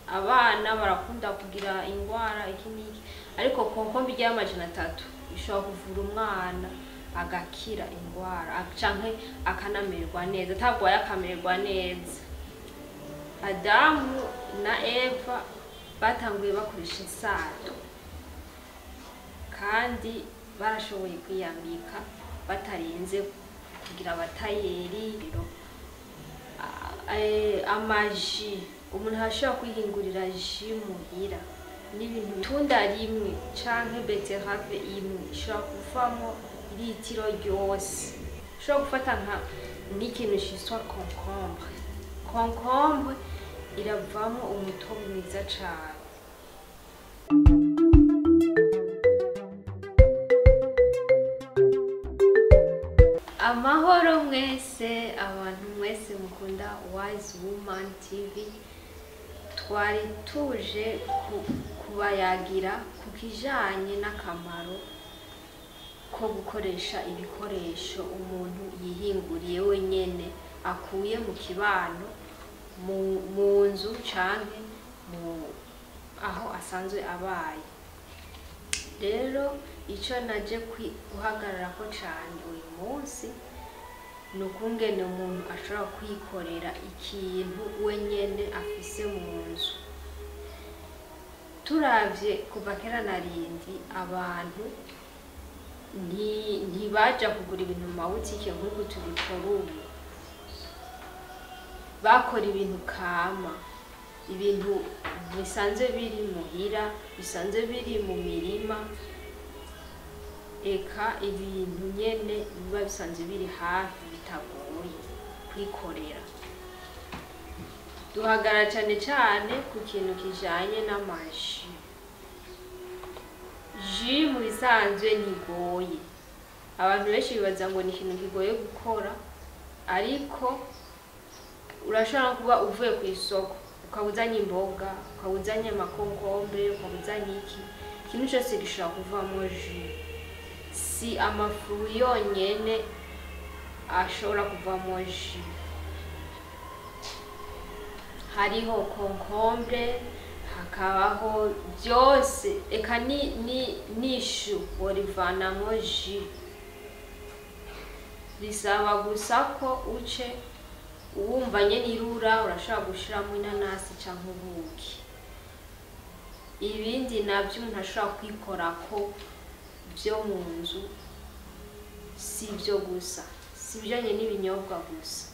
Abana barakunda kugira ingwara iki n'iki, ariko concombre irya 300 ishobora kuvura umwana agakira ingwara canke akanamererwa neza, atagwaye akamererwa neza. Adamu na Eva batanguye bakoresha insato, kandi barashoboye kwiyambika batarinze kugira abatayeri. Amajus, umuntu arashobora kwihingurira jus muhira n'ibintu itunda rimwe canke betterave imwe ishobora kuvamo litiro ryose. Ushobora gufata nka n'ikintu citwa concombre. Concombre iravamo umutobe mwiza cane. Amahoro mwese, abantu mwese mukunda Wise Woman TV. Twari tuje kubayagira ku kijanye n'akamaro ko gukoresha ibikoresho umuntu yihinguriye wenyene, akuye mu kibano, mu nzu canke mu aho asanzwe abaye. Rero ico naje guhagararako cane uyu munsi ni ukungene umuntu ashobora kwikorera ikintu wenyene afise mu nzu. Turavye kuva kera na rindi, abantu ntibaja kugura ibintu mu mabutike nk'uku tubikora ubu. Bakora ibintu kama, ibintu bisanzwe biri muhira, bisanzwe biri mu mirima, eka ibintu nyene biba bisanzwe biri hafi bitagoye kwikorera. Duhagarara cane cane ku kintu kijanye n'amajus. Jus mu bisanzwe ntigoye. Abantu benshi bibaza ngo ni ikintu kigoye gukora, ariko urashobora kuba uvuye kw'isoko ukaba uzanye imboga, ukaba uzanye amakonkombe, ukaba uzanye iki, ikintu cose gishobora kuvamwo jus. Si amafruits yonyene ashobora kuvamwo jus. Hariho concombre, hakabaho vyose, eka n'ishu worivanamwo jus. Bisaba gusa ko uce uwumva nyene irura, urashobora gushiramwo inanasi canke ubuki. Ibindi navyo umuntu ashobora kwikorako vyo mu nzu si ivyo gusa, si ibijanye n'ibinyobwa gusa.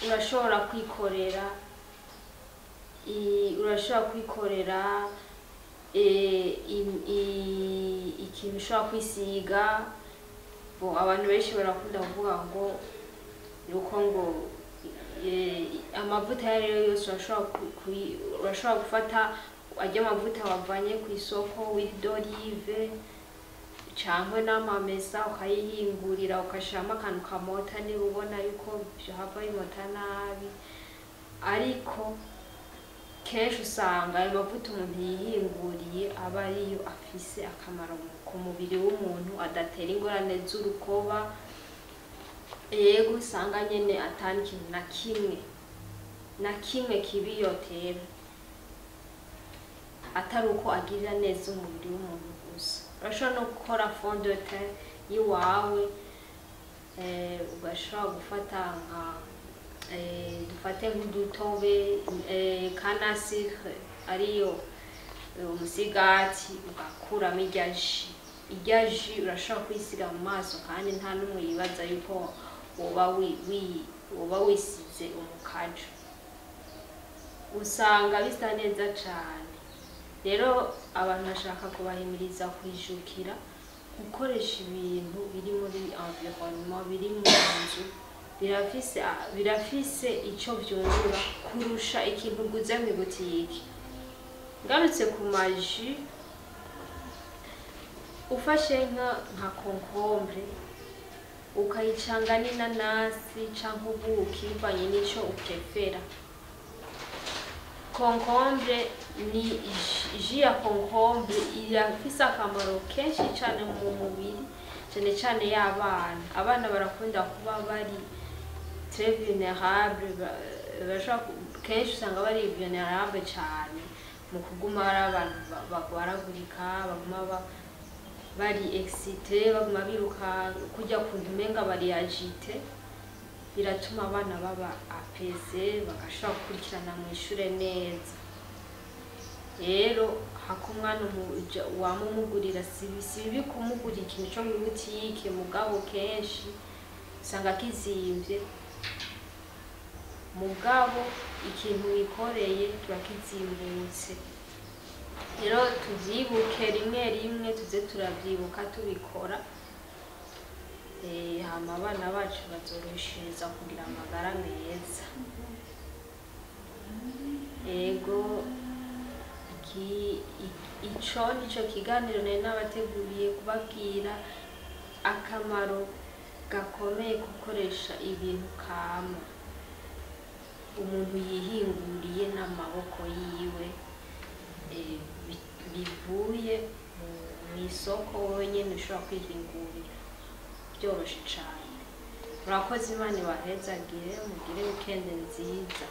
Urashobora kwikorera ikintu ushobora kwisiga. Bo abantu benshi barakunda kuvuga ngo yuko ngo amavuta ayo ariyo yose urashobora gufata arya mavuta wavanye kw'isoko, huile d'olive canke n'amamesa, ukayihingurira ugashiramwo akantu kamota niba ubona yuko vyohava bimota nabi. Ariko kenshi usanga ayo mavuta umuntu yihinguriye aba ariyo afise akamaro ku mubiri w'umuntu, adatera ingorane z'urukoba. Yego usanga nyene ata n'ikintu na kimwe na kimwe kibi yotera, atari uko agirira neza umubiri w'umuntu gusa. Urashobora no gukora fond de teint yiwawe, ugashobora gufata nka dufate nk'udutobe, canne à sucre ariyo umusigati, ugakuramo irya jus. Irya jus urashobora kuyisiga mu maso kandi nta n'umwe yibaza yuko woba wisize umukajo. Usanga bisa neza cane. Rero abantu bashaka kubahimiriza kwijukira gukoresha ibintu biri muri environnement, biri mu nzu, birafise ico vyungura kurusha ikintu uguze mw'ibutike. Ngarutse ku majus, ufashe nka concombre ukayicanga n'inanasi canke ubuki bivanye n'ico uprefera. Concombre ni jus ya concombre irafise akamaro kenshi cane mu mubiri, cane cane y'abana. Abana barakunda kuba bari très vulnérable, Kenshi usanga bari vulnerable cane mu kuguma ari abantu bagwaragurika, baguma bari excité, baguma biruka kurya kuntu umenga bari agité. Biratuma abana baba apaisés, bagashobora gukurikirana mu ishure neza. Rero hako umwana wama umugurira, si bibi kumugurira ikintu co muri butike, mugabo kenshi usanga kizimvye. Mugabo ikintu wikoreye kiba kizimbutse. Rero tuvyibuke, rimwe rimwe tuze turavyibuka tubikora. Hama abana bacu bazorushiriza kugira amagara meza. Ego, ico nico kiganiro nari nabateguriye, kubabwira akamaro gakomeye gukoresha ibintu kama umuntu yihinguriye n'amaboko yiwe, bivuye mw'isoko, wowe nyene ushobora kwihingurira byoroshe cane. Murakoze, Imana ibahezagire, mugire weekend nziza.